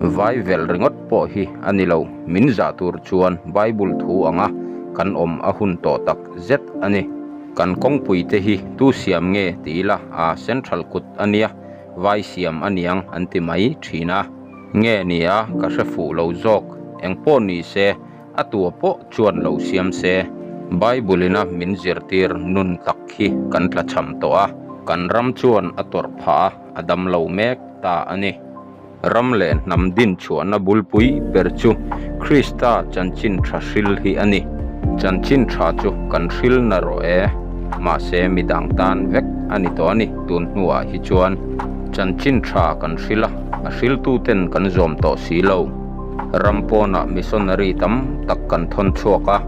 Vai velh ringawt pawh hi a ni lo, min zah tur chuan Bible thu anga kan awm a hun tawh tak zet a ni. Kan kawngpui te hi tu siam nge ti ila a central kut a nia, vai siam a niang an ti mai thin a. Nge nia ka hre fuh lo zawk, engpawh ni se a tua pawh chuan lo siam se. Bible ina min zirtir nun tak hi kan tlachham tawh a, kan ram chuan a tawrh phah a, a dam lo mek ta a ni. Ram leh hnam din chhuahna bulpui ber chu Krista chanchin tha hril hi a ni. Chanchin tha chu kan hril na rawh e, mahse midang tan vek a ni tawh a ni. Tun hnuah hi chuan chanchin tha kan hril a, a hriltuten kan zawm tawh si lo. Ram pawnah missionary tam tak kan thawn chhuak a,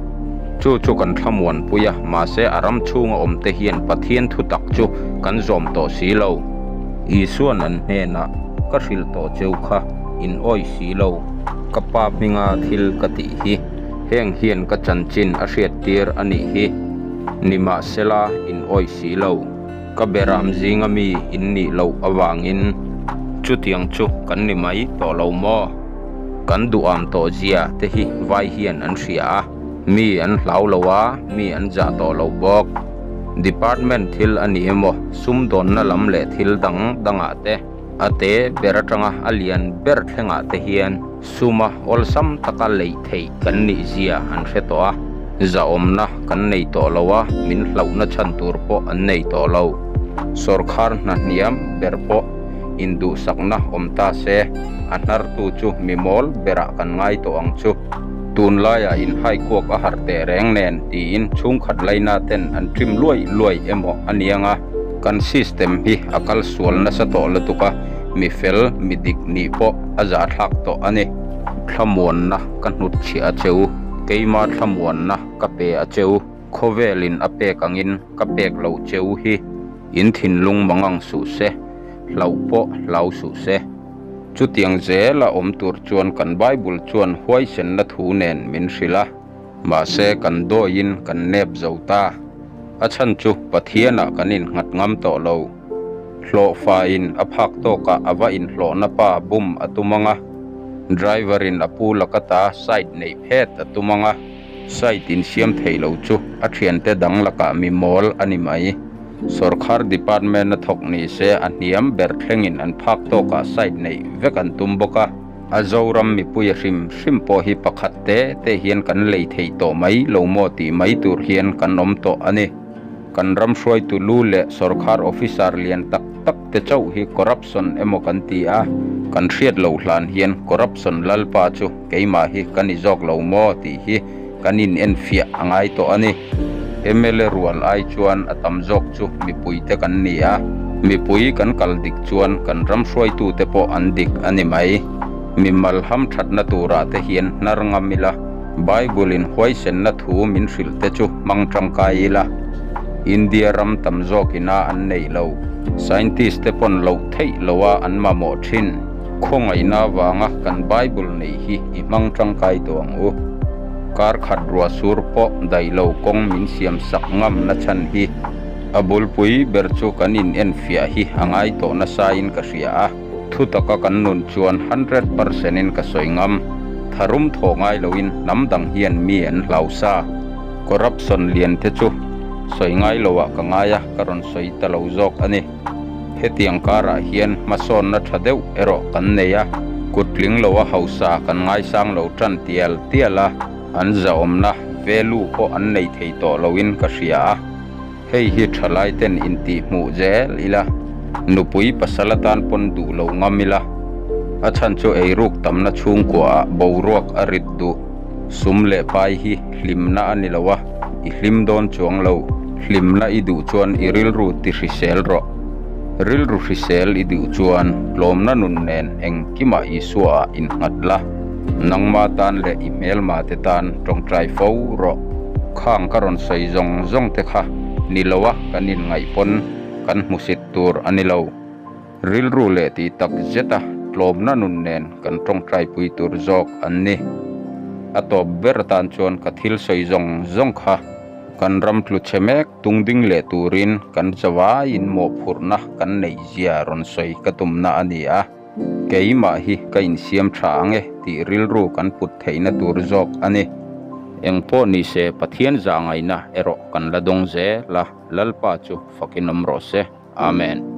chu chu kan thlamuanpui a, mahse a ram chhunga awmte hian Pathian thutak chu kan zawm tawh si lo. Isua'n an hnenah, Ka hrilh tawh cheu kha, in awih si lo. Ka pa hminga thil ka tih hi, heng hian ka chanchin a hriattir a nih hi. Nimahsela, in awih si lo. Ka beram zinga mi in nih loh avangin chutiang chu kan ni mai tawh lo maw? Kan duham tawh zia te hi vai hian an hria a, mi an hlau lo a, mi an zah tawh lo bawk. Department thil a ni emaw, sumdawnna lam leh thil dang dangah te, a te ber atanga a lian ber thlengah te hian suma awlsam taka leih theih kan nih zia an hre tawh a, zahawmna kan nei tawh lo a, min hlauhna chhan tur pawh an nei tawh lo. Sawrkhar hna hniam ber pawh induhsakna awm ta se, a hnartu chu mi mawl berah kan ngai tawh ang chu. Tunlaiah inhaikuak a harh teh reng nen tiin chhungkhat laina ten an ṭim luai luai emaw a niang a, kan system hi a kal sual nasa tawh lutuk a, mi fel, mi dik nih pawh a zahthlak tawh a ni. Thlamuanna ka hnut chhiah a che u, keima thlamuanna ka pe a che u, khawvelin a pek angin ka pek loh che u hi in thinlung mangang suh se, hlauh pawh hlau suh se. Chutiang zela awm tur chuan kan Bible chuan huaisenna thu nen min hrilh a, mahse kan dawiin kan nep zo ta. A chhan chu Pathianah kan innghat ngam tawh lo. Hlawhfain a phak tawkah a va inhlawhna pa bum a tum ang a, driver-in a pu laka ta side neih phet a tum ang a, side insiam thei lo chu a thiante dang lakah mi mawl a ni mai. Sawrkhar department a thawk ni se a hniam ber thlengin an phak tawkah side neih vek an tum bawk a. A Zoram mipuia hrim hrim pawh hi pakhat te te hian kan lei thei tawh mai lo maw tih mai tur hian kan awm tawh a ni. Kan ram hruaitu lu leh sawrkhar officer lian tak tak te chauh hi corruption emaw kan ti a, kan hriat loh hlan hian corruption lalpa chu keimah hi ka ni zawk lo maw tih hi kan inenfiah a ngai tawh a ni. Mla rual ai chuan a tam zawk chu mipuite kan ni a, mipui kan kal dik chuan kan ram hruaitute pawh an dik a ni mai. Mimal hamthatna turah te hian hnar ngam ila, Bible in huaisenna thu min hrilh te chu hmang tangkai ila, India ram tam zawk ina an neih lo, scientist te pawn loh theih loa an mamawh thin. Khawngaihna avanga kan Bible neih hi i hmang tangkai tawh ang u. Kar khat ruah sur pawh daih lo kawng min siam sak ngam na chhan hi a bulpui ber chu kan in enfiah hi a ngai tawh nasa in ka hria a, thu taka kan nun chuan 100% in ka sawi ngam. Tharum thawh ngai loin hnam dang hian mi an hlau sa. Corruption lian te chu sawi ngai loah ka ngai a, ka rawn sawi ta lo zawk a ni. Hetiang karah hian hmasawnna tha deuh erawh kan nei a, kut tling loa hausa kan ngaisang lo tan tial tial a, an zahawmna value pawh an nei thei tawh loin ka hria a, hei hi thalai ten intihhmuh zel ila, nupui pasal atan pawn duh lo ngam ila, a chhan chu eiruk tamna chhungkuaah boruak a rit duh, sum leh pai hi hlimna a ni lo a. I hlim dawn chuang lo. Hlimna i duh chuan i rilru ti hrisel rawh. Rilru hrisel i duh chuan tlawmna nun nen engkimah Isua ah innghat la. Nangma tan leh i hmelma te tan tawngtai fo rawh. Khang ka rawn sawi zawng zawng te kha ni lo a kan inngaih pawn kan hmusit tur a ni lo. Rilru leh tih tak zeta tlawmna nun nen kan tawngtaipui tur zawk an ni. A tawp ber atan chuan ka thil sawi zawng zawng kha kan ram tlu chhe mek tung ding leh turin kan chavaiin mawhphurhna kan neih zia rawn sawi ka tumna a ni a. Keimah hi ka insiam tha ang e tih rilru kan put theihna tur zawk a ni. Engpawh nise Pathian zahngaihna erawh kan la dawng zel a, Lalpa chu fakin awm rawh se. Amen.